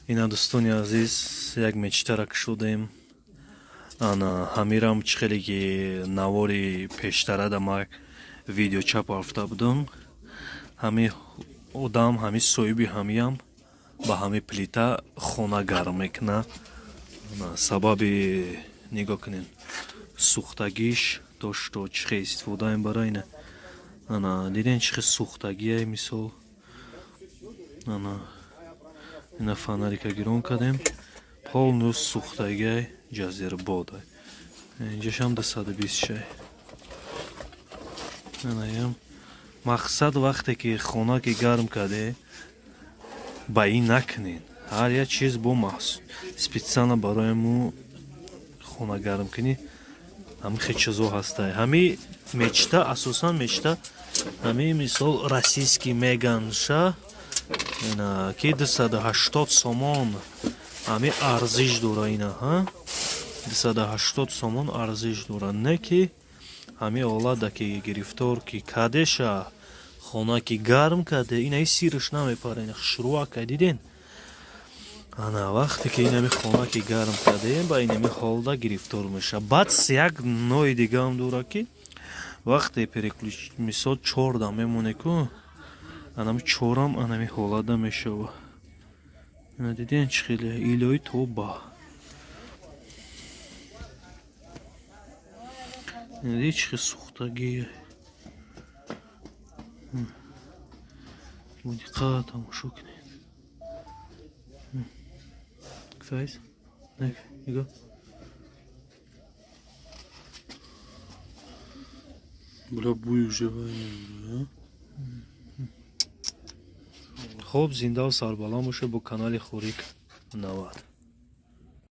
Ина, дӯстони азиз, як мечтара кушодем. Ана ҳамирам чӣ хеле ки навори пештара да ма видео чап афта будам, ҳами одам, ҳами соҳиби ҳамиам ба ҳами плита хона гарм мекуна. Сабаби нигоҳ кунед, сӯхтагиш то что чӣ хел истифода мебара. Ина, ана диден, чӣ хел сӯхтагие. Мисол, ана ина фонарика гирон кардем, полностью сӯхтагиай, ҷазирбод. Инҷашам 220 шай. Анаям мақсад, вақте ки хона ки гарм карде, ба ин накунед. Ҳар як чиз бо специально барои мо хона гармкунӣ ҳами хел чизо ҳастай. Ҳами мечта, асосан мечта ҳами, мисол, российский меганша ина ки 280 сомон ҳами арзиш дора. Ина ҳа 280 сомон арзиш дора. Не ки ҳами ҳолата ки гирифтор ки кадеша, хона ки гарм карде, инаи сираш намепара, ина хушрӯака, диден. Ана вақте ки инами хона ки гарм кардем, ба инами ҳолда гирифтор мешавад. Баъд як нои дигаам дора, ки вақте переключ, мисол, чорда мемоне ку, анами чорам анами ҳолада мешава. Ина диден, чӣ хеле илои тоба. Ина чӣ хел сӯхтагие, бо диққат тамошо кунед. Файз, нигоҳ. Бля, бӯй уже. Хоб, зиндаву сарбаланд бошед бо канали Хорик 90.